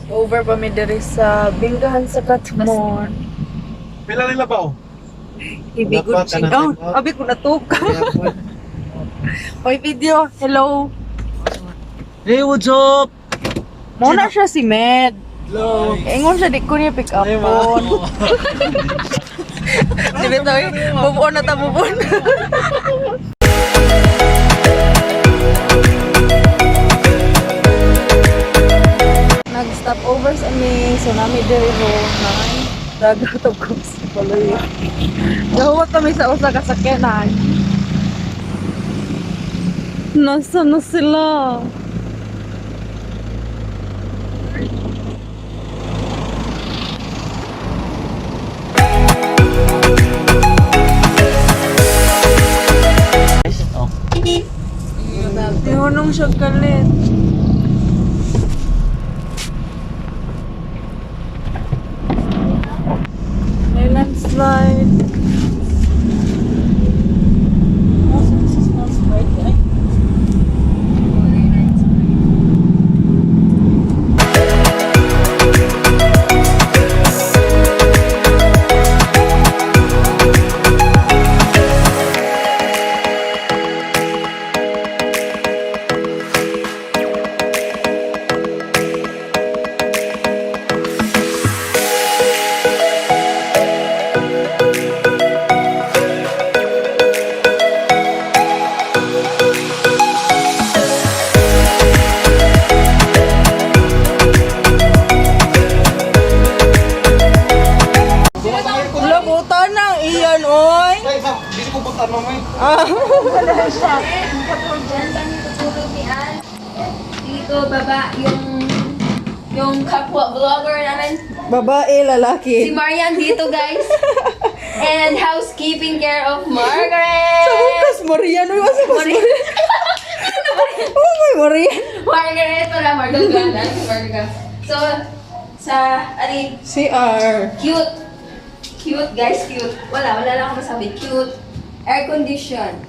Over pa mi diri sa Binggahan sa Katmon. Pila nila ba? Ibigod Dapat, siya. Oh, anak. abi ko natuk. Oy, video. Hello. Hey, what's up? Mo na siya si Med. Hello. Ingon siya di ko niya pick up on. Di ba tayo? Move on na ta, move on. Nag-stop over sa mi, so nami diri ho, nay. Dagat og sa baloy. Gahuwat kami sa usa ka sakyanan. Nasa na sila? Tihunong siya kalit. May landslide. Labutan ng iyan, oy! Ay, ma'am, di ko butan mo, may. Diyan kami tutulog ni Ann. Dito, baba, yung kapwa vlogger namin. Babae, Si lalaki. Marian dito, guys. And housekeeping care of Margaret. Sa bukas, Marian. Uy, asa ba si Marian? Oh my, Marian. Margaret, wala, Margaret. Si Margaret. So, sa, ani, CR. cute. Cute, guys, cute. Wala, wala lang ako masabi. Cute. Air condition.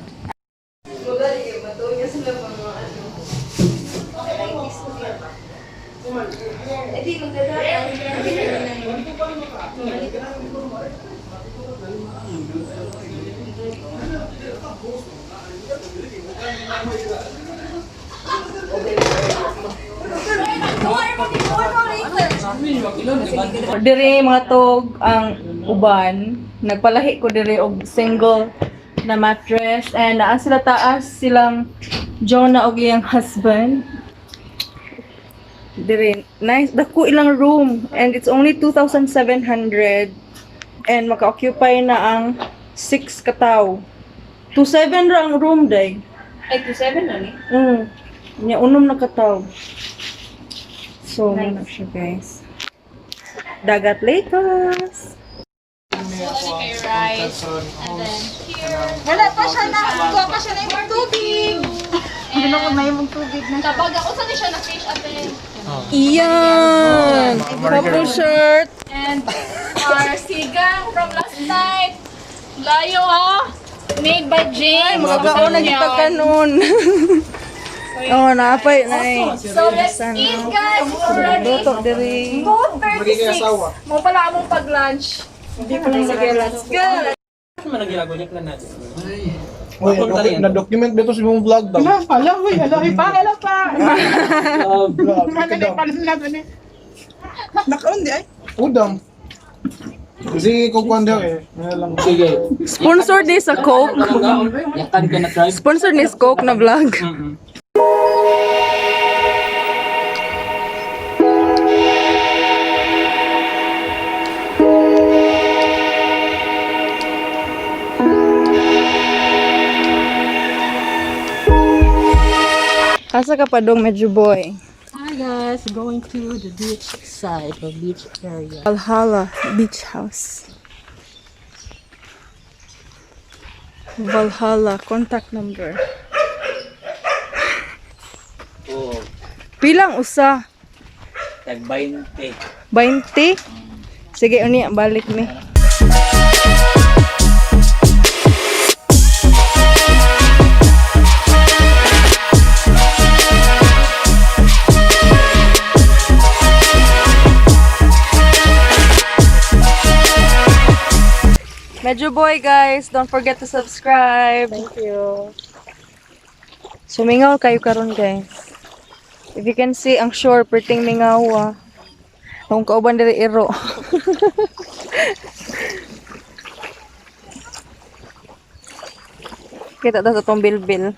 Eh di, magdadaan. Dire mga tog ang uban. Nagpalahi ko dire og single na mattress and naa sila taas silang Jonah og iyang husband. Dire nice dako ilang room and it's only 2,700 and maka-occupy na ang 6 kataw. 2,700 ra ang room day. Ay, 2.7 na ni. Nya unom na kataw. So, nice. Siya, guys. Dagat Lakers. Wala pa siya na, kuha pa siya na yung tubig. Kapag ako sa siya na fish ate. Iyan! Couple shirt. And our sigang from last night. Layo ah. Made by James. Mga kaon na kita kanon. Oh, naapay na eh. So let's eat, guys. It's already Luto diri. 2:36. Mo pala among pag-lunch. Sige, let's go. Uy, na-document ba ito sa imong vlog daw? Hello, uy, hello, pa, hello pa. Vlog, Ano daw. na Nakaon di ay. Udam. Kasi kukuan daw eh. Ano lang. Sige. Sponsor ni sa Coke. Yakan ka na tribe. Sponsor ni sa Coke na vlog. Asa ka pa dong medyo boy? Hi guys, going to the beach side or beach area. Valhalla Beach House. Valhalla contact number. Oo. Pilang usa? Tag 20. 20? Sige, uni, balik ni. Medyo boy, guys. Don't forget to subscribe. Thank you. Sumingaw kayo karon, guys. If you can see, ang shore, perting mingaw, ah. Akong kauban diri iro. Kita ta sa tong bilbil.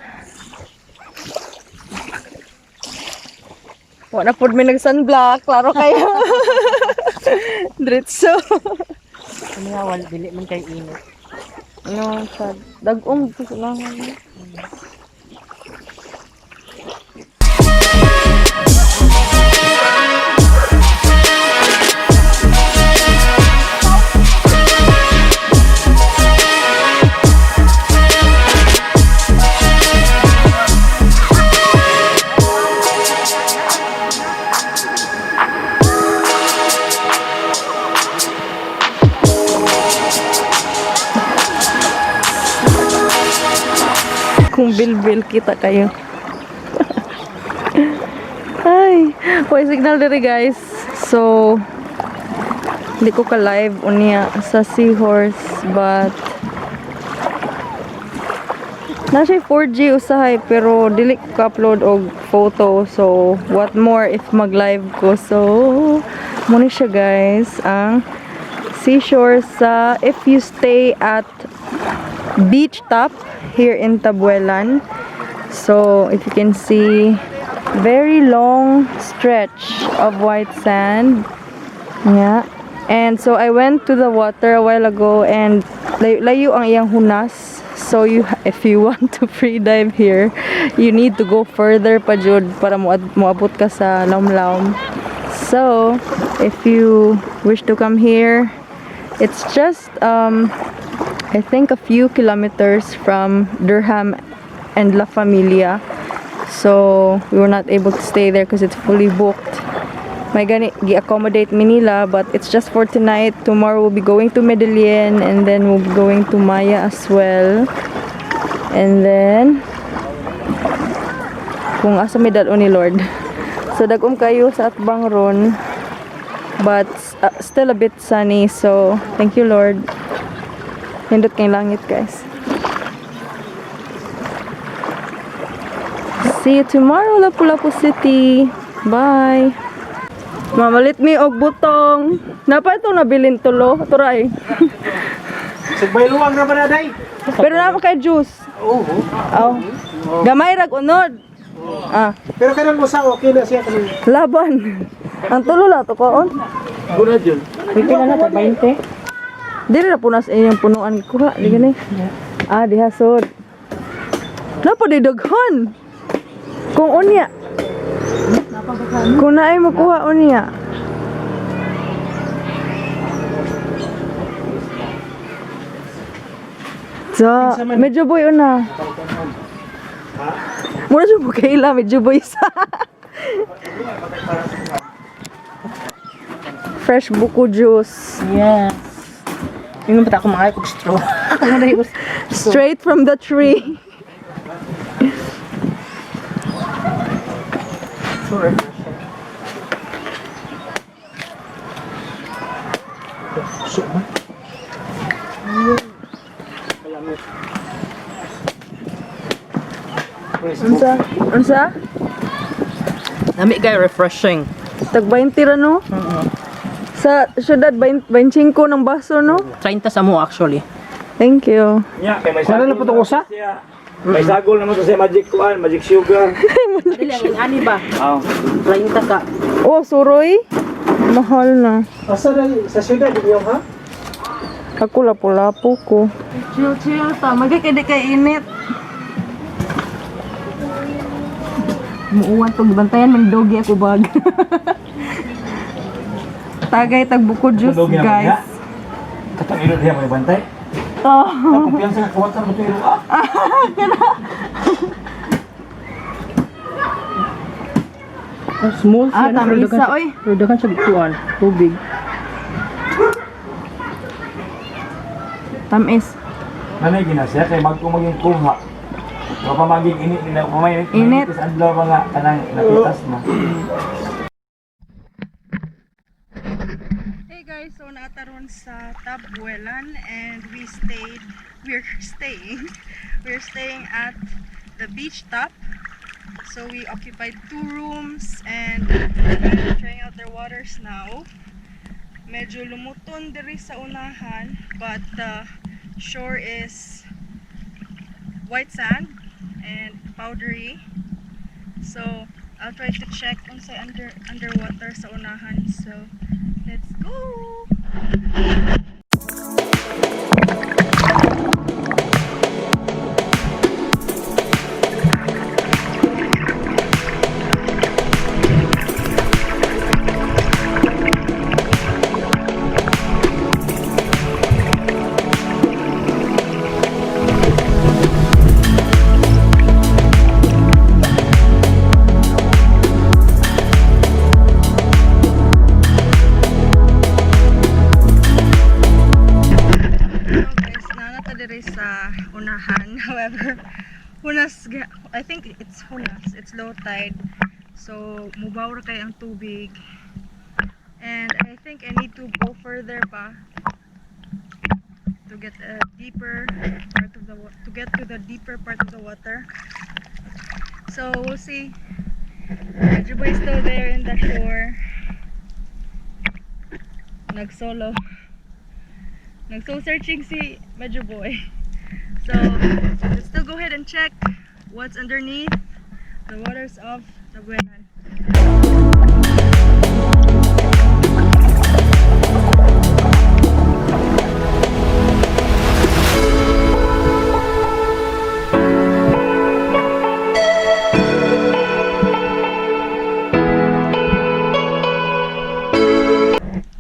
Wa na pud mi nag sunblock, klaro kayo. Diretso. Ano nga, wala, dili man kay init. No, sad. Dag-om dito sa langan. Kung bilbil kita kayo. Ay, way signal diri, guys. So, hindi ko ka live unya sa seahorse, but na siya 4G usahay, pero dili ko ka-upload og photo, so what more if mag-live ko. So muna siya, guys, ang seashore sa if you stay at Beach Top here in Tabuelan. So if you can see, very long stretch of white sand. Yeah. And so I went to the water a while ago and layo ang iyang hunas. So you if you want to free dive here, you need to go further pa jud para moabot ka sa lamlam. So if you wish to come here, it's just I think a few kilometers from Durham and La Familia. So we were not able to stay there because it's fully booked. May gani gi-accommodate Manila, but it's just for tonight. Tomorrow we'll be going to Medellin and then we'll be going to Maya as well. And then kung asa may dad ni Lord. So dagom kayo sa atbang ron, but still a bit sunny, so thank you, Lord. Nindot kay langit, guys. See you tomorrow, Lapu-Lapu City. Bye. Mamalit mi og butong. Napa ito nabilin tulo? Turay. Sagbay luwang na ba na day? Pero naman kay juice. Oo. Oh. Gamay rag unod. Ah, Pero kanang usa okay na siya kasi laban. Ang tulo la to koon. guna jud. Pwede na na, 20. Dili na punas inyong punuan kuha di gani. Ah, diha sod. Napa di daghan. Kung unya. Kung naay mo kuha unya. So, medyo boy una. Mura siya mo kaila, medyo boy sa. Fresh buko juice. Yes. Yung pa ako mga kog straw. Straight from the tree. So man. Unsa? Unsa? Nami kay refreshing. Tag 20 ra, no? Sa syudad 20, 25 ng baso, no? 30 sa mo actually. Thank you. Nya, kay may Wala na po itong usa? Siya. May sagol naman to sa magic kuan, magic sugar. Dili ang ani ba? Oh. 30 sa. Oh, suroy. Mahal na. Asa na sa syudad inyo ha? Ako lapu-lapu ko. Chill chill ta. Magkakadi kay init. Muuwan to gibantayan man dogi ako bag. Tagay tag buko juice, Dogi naman guys. niya. Katong ilo diha may bantay. Oh. Kumpiyansa ka kuwatan mo to ilo ah. Small Ah, tamisa oy. Pero daghan siya kuan, tubig. Tamis. Nanay gina siya kay magko maging kuha. Wa pa maging init nila, pa may Init. Sa adlaw mga kanang napitas na. Hey guys, Guys, so naa ta ron sa Tabuelan and we're staying at the beach top. So we occupied two rooms and we're trying out their waters now. Medyo lumuton diri sa unahan, but the shore is white sand and powdery. So I'll try to check unsay underwater sa unahan. So let's go! So guys, naa na ta diri sa unahan. However, hunas, I think it's hunas. It's low tide. So, mubaw ra kay ang tubig. And I think I need to go further pa to get to the deeper part of the water. So, we'll see. Medyo boy still there in the shore. Nag-solo. Nag-soul searching si Medyo Boy. So, let's still go ahead and check what's underneath the waters of Tabuelan.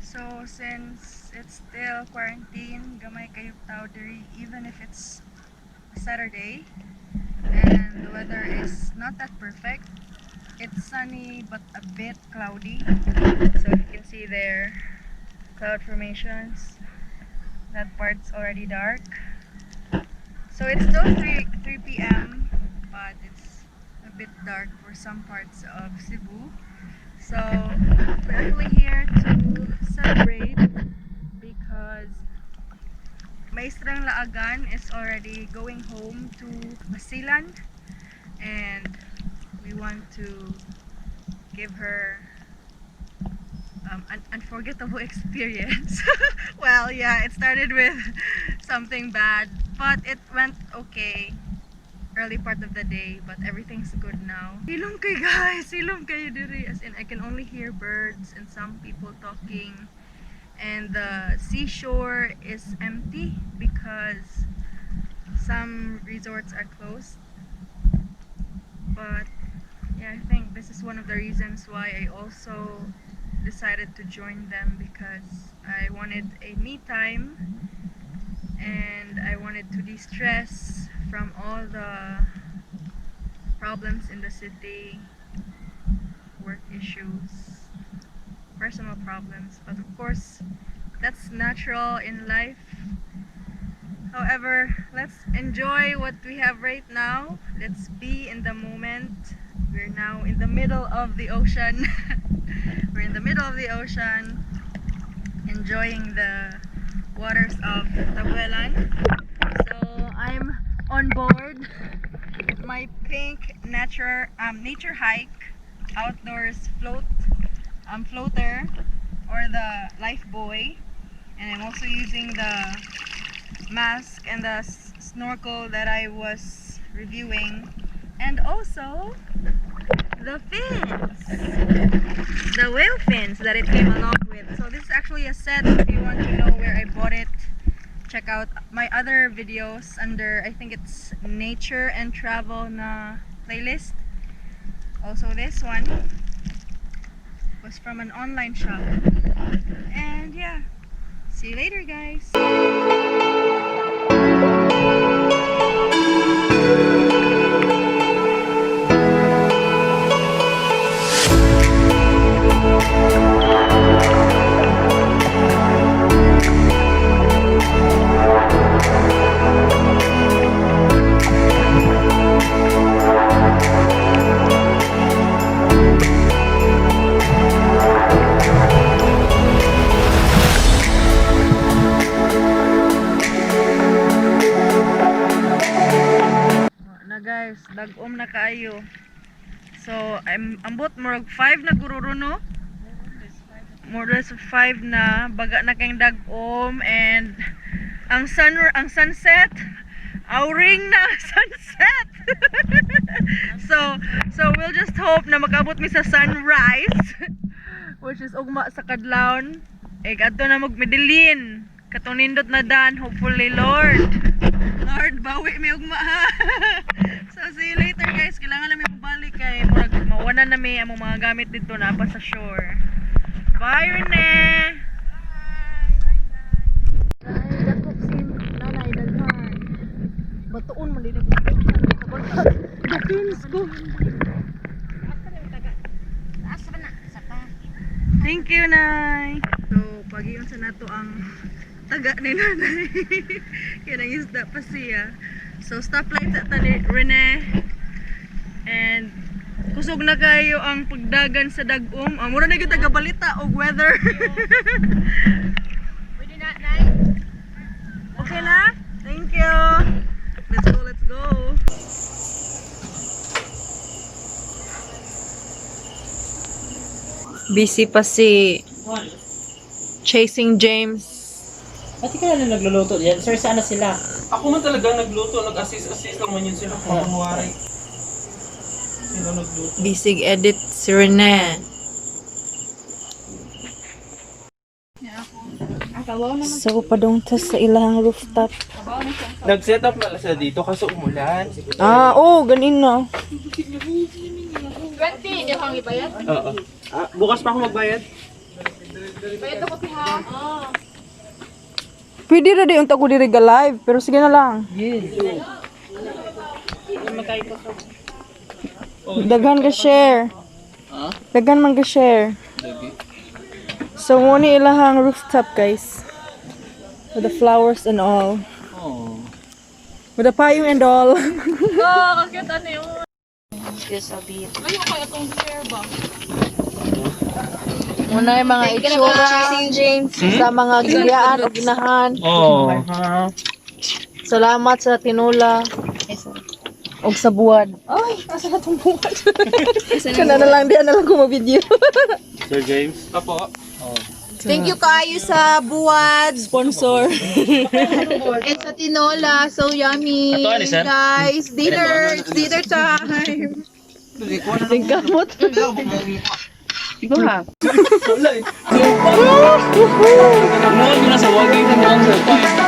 So, since it's still quarantine, gamay kayo tao diri even if it's Saturday and the weather is not that perfect. It's sunny but a bit cloudy. So you can see there cloud formations. That part's already dark. So it's still 3 p.m. but it's a bit dark for some parts of Cebu. So we're actually here to celebrate because Maestrang Laagan is already going home to Basilan and we want to give her an unforgettable experience. Well, yeah, it started with something bad, but it went okay early part of the day, but everything's good now. Hilom kay guys, hilom kayo diri. As in, I can only hear birds and some people talking. And the seashore is empty because some resorts are closed. But yeah, I think this is one of the reasons why I also decided to join them, because I wanted a me time and I wanted to de-stress from all the problems in the city, work issues, personal problems. But of course, that's natural in life. However, let's enjoy what we have right now. Let's be in the moment. We're now in the middle of the ocean. We're in the middle of the ocean, enjoying the waters of Tabuelan. So I'm on board my pink nature hike outdoors float floater or the life buoy, and I'm also using the mask and the snorkel that I was reviewing, and also the fins, the whale fins that it came along with. So this is actually a set. If you want to know where I bought it, check out my other videos under, I think it's nature and travel na playlist. Also, this one was from an online shop. And yeah, see you later, guys. So I'm ambot murag 5 na gururo, no? More or less 5 na, baga na kayong dag-om and ang sunset auring na sunset. So we'll just hope na makaabot mi sa sunrise, which is ugma sa kadlawon. Eh adto na mag Medellin. Katong nindot na dan, hopefully, Lord. Lord, bawi mi ugma ha. So see you later, guys. Kailangan na mi mabalik kay murag mawana na mi among mga gamit dito na pa sa shore. Bye, Rene. Ay, dakop si nanay daghan. Batuon man din ako. Dupins ko. Thank you, Nay. So, pagiyon sa nato ang taga ni Nanay. Kaya nangisda pa siya. So, stoplight sa tani Rene. And kusog na kayo ang pagdagan sa dagom. Ah, mura na gyud tagabalita og weather. Pwede na, Nay. Okay na? Thank you. Let's go, let's go. Busy pa si Chasing James. Pati ka na nagluluto diyan. Sir, saan na sila? Ako man talaga nagluto, nag-assist-assist lang man yun sila kung kunwari. Sila nagluto. Busy edit si Rene. So, padong ta sa ilang rooftop. Nag-set up na siya dito kaso umulan. Ah, oh, ganin na. 20, hindi akong ibayad. Oo. Ah, bukas pa ako magbayad. Bayad ako si ha. Pwede ra di unta ko diri ga live, pero sige na lang. Daghan ka share. Daghan man ka share. So mo ni ilahang rooftop, guys. With the flowers and all. With the payong and all. Oh, cute ano yun. Ay, okay, itong chair ba? Muna yung mga itsura James. sa mga giyaan o ginahan. Oo. Salamat sa tinula. Og sa buwad. Ay, asa na tong buwad? Kana na lang, diyan na lang ko video. Sir James? Apo. Thank you kaayo sa buwad Sponsor. and sa tinola. So yummy. Ato, ano, sir? Guys, dinner. It's dinner time. Tingkamot. Wala eh. Noon, nasa wagay na sa